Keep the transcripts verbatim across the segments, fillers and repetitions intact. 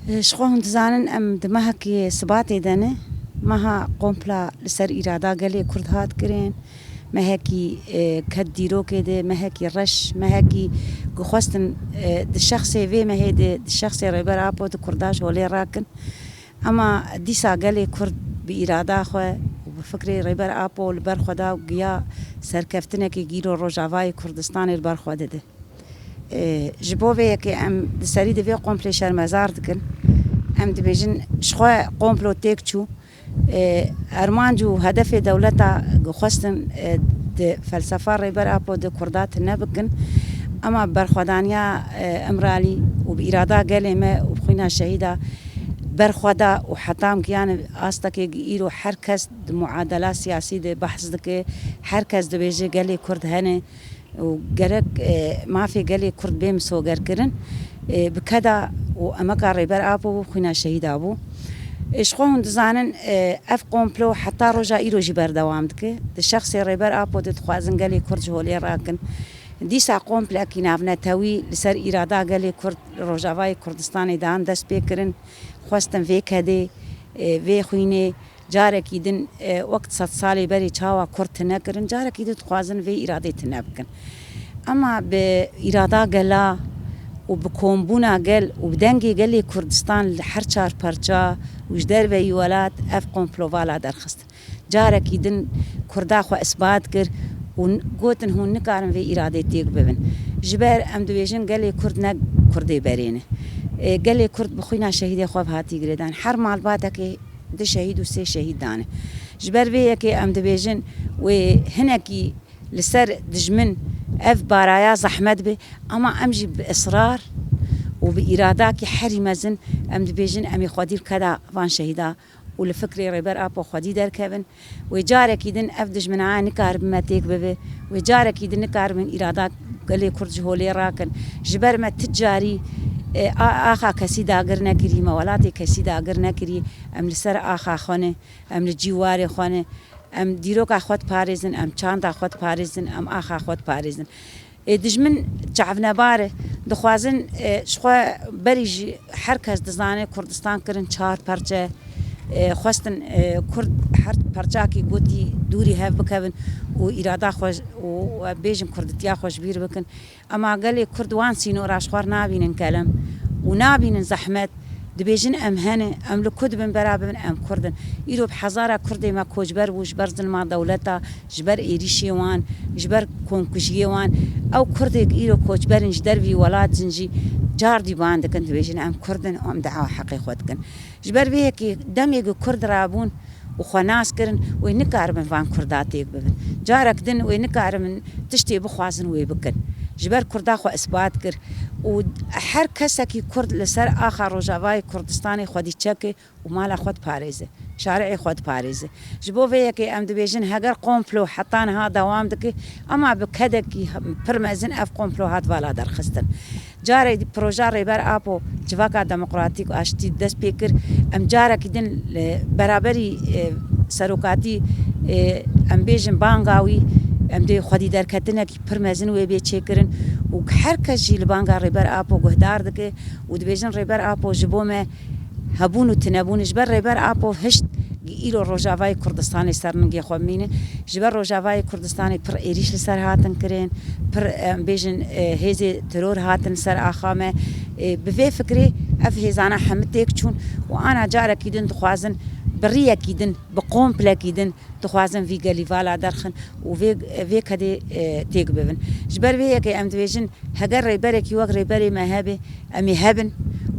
Ji xwe hûn dizanin, em di mehekî Sibatê de ne. Meha kompla li ser îrada gelê Kurd hat kirin. Mehekî, e, ket dîrokê de, mehekî reş, mehekî ku xwestin, e, di şexsê vê mehê de, di şexsê Rêber Apo de Kurda ji holê rakin. Ema dîsa gelê Kurd bi îrada xwe û bi fikrê Rêber Apo li ber xwe da û giya serkeftinekê gîro Rojavayê Kurdistanê li ber xwe dide. E, ji bo vê yekê em di serî de vê komplê şermezar dikin. Em dibêjin, ji xwe komplo têk çû. E, armanc û hedefê dewleta ku xwestin, e, di felsefa Rêber Apo de Kurda tune bikin. Ema berxwedaniya, e, Îmralî û bi îrada gelê me û bi xwîna şehîda berxweda û heta em giyane astekê ku îro her kes di muadela siyasî de behs dike, her kes dibêje gelê Kurd hene, û gerek, e, mafê gelê Kurd bê misogerkirin, e, bi keda û emeka Rêber Apo bû, xwîna şehîda bû. E, ji xwe hûn dizanin, e, ev komplo heta roja îro jî berdewam dike. Di şexsê Rêber Apo de dixwazin gelê Kurd ji holê rakin. Dîsa komplekî navnetewî li ser îrada gelê Kurd li Rojavayê Kurdistanê dan dest pê kirin. Xwestin vê kedê, e, vê xwînê, carekî din, e, wek sed salê berê çawa Kurd tune kirin, carekî din dixwazin vê îradê tune bikin. Ema bi îrada gela û bi kombûna gel û bi dengê gelê Kurdistan li her çar perça û ji derveyî welat ev komplo vala derxistin. Carekî din Kurda xwe isbat kir û n-, gotin, hûn nikarin vê îradê têk bibin. Ji ber em dibêjin gelê Kurd ne Kurdê berê ne. E, gelê Kurd bi xwîna şehîdê xwe ve hatî girêdan. Her malbatekê du şehîd û sê şehîd dane. Ji ber vê yekê em dibêjin wê hinekî li ser dijmin ev baraya zehmet be, ama em jî bi israr û bi îradakî herî mezin em dibêjin em ê xwedî li keda van şehîda û li fikrê Rêber Apo xwedî derkevin. Wê carekî din ev dijminaya nikaribin me têk bibe. Wê carekî din nikaribin îrada gelê Kurd ji holê rakin. Ji ber me ti carî, e, a-, axa kesî dagir nekirî, me welatê kesî dagir nekirî. Em li ser axa xwe ne, em li cîwarê xwe ne. Em dîroka xwe diparêzin, em çanda xwe diparêzin, em axa xwe diparêzin. Ê, dijmin çavnebar e. Dixwazin, e, ji xwe berî jî her kes dizane Kurdistan kirin çar perçe. E, xwestin, e, Kurd her perçakî gotî dûrî hev bikevin û îrada xwe û, e, bêjin Kurditiya xwe ji bîr bikin. Ema gelê Kurd wan sînora ji xwe re nabînin kelem û nabînin zehmet. Dibêjin em hene, em li ku dibin bera bibin, em Kurd in. Îro bi hezara Kurdê me koçber bû ji ber zilma dewleta, ji ber êrîşê wan, ji ber komkujiyê wan. Ew Kurdê ku îro koçber in ji dervî welat jin jî cardî ban dikin, dibêjin em Kurd in û em dawa heqê xwe dikin. Ji ber vê yekê demê ku Kurd rabûn û xwe nas kirin, wê nikaribin van Kurda têk bibin. Carek din wê nikaribin tiştê bixwazin wê bikin. Ji ber Kurda xwe isbat kir û her kesekî Kurd li ser axa Rojavayê Kurdistanê xwedî çeke û mala xwe diparêze, şariê xwe diparêze. Ji bo vê yekê em dibêjin heger komplo heta niha dewam dike, ema bi kedekî pir mezin ev komplo hat vala derxistin. Carê dî proja Rêber Apo Civaka Demokratîk û Aştî dest pê kir. Em carekî din li beraberî, e, serokatî, e, em bêjin banga wî, em dê xwedî derketinekî pir mezin wê bê çêkirin û her kes jî li banga Rêber Apo guhdar dike û dibêjin Rêber Apo ji bo me hebûn û tinebûn, ji ber Rêber Apo hişt îro Rojavayê Kurdistanê ser ningê xwe bimîne. Ji ber Rojavayê Kurdistanê pir êrîş li ser hatin kirin, pir, em bêjin, e, hêzê teror hatin ser axa me. E, bi vê fikrê ev hêzana hemî têk çûn û ana carekî din dixwazin bi riyekî din, bi komplekî din dixwazin vî gelî vala derxin û vê, vê kedê, e, têk bibin. Ji ber vê yekê em dibêjin, heger rêberekî wek rêberê me hebe, em ê hebin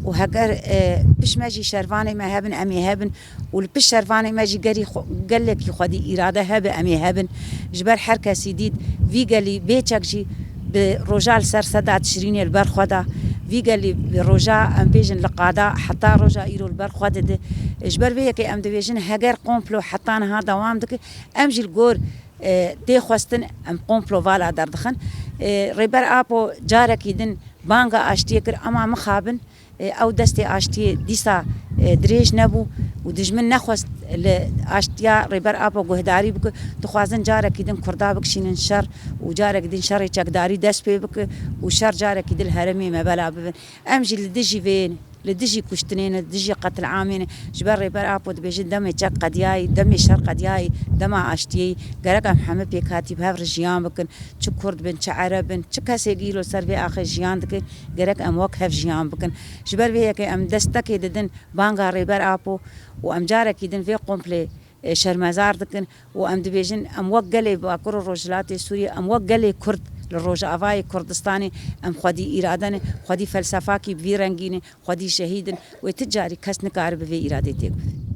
û heger, e, pişt me jî şervanê me hebin, em ê hebin û li pişt şervanê me jî gerî xwe-, gelekî xwedî îrade hebe, em ê hebin. Ji ber her kesî dît, vî gelî bêçek jî bi roja li ser seda Tişrînê li ber xwe da, vî gelî bi roja, em bêjin, li qada heta roja îro li ber xwe dide. Ji ber vê yekê em dibêjin, heger komplo heta niha dewam dike, em jî li gor, e, tê xwestin, em komplo vala derdixin. E, Rêber Apo carekî din banga aştiyê kir, ema mixabin, e, ew destê aştiyê dîsa, e, dirêj nebû û dijmin nexwest li aştiya Rêber Apo guhdarî bike. Dixwazin carekî din Kurda bikişînin şer û carekî din şerê çekdarî dest pê bike û şer carekî din li herêmê me bela bibin. Em jî li dijî vê Li dijî kuştinê ne, dijî qetilamê ne. Ji ber Rêber Apo dibêjin demê çek qediyayî, demê şer qediyayî, dema aştiyê yî. Gerek em hemî pêkhatî bi hev re jiyan bikin. Çi Kurd bin, çi Ereb bin, çi kesê îro ser vê axê jiyan dikin, gerek em wek hev jiyan bikin. Ji ber vê yekê em destekê didin banga Rêber Apo û em carekî din vê komplê, e, şermezar dikin û em dibêjin, em wek gelê Bakur û Rojhilatê Sûriyê, em wek gelê Kurd li Rojavayê Kurdistanê, em xwedî îrade ne, xwedî felsefakî bi vî rengî ne, xwedî şehîd in, wê ti carî kes nikare bi vê îradê têk bibe.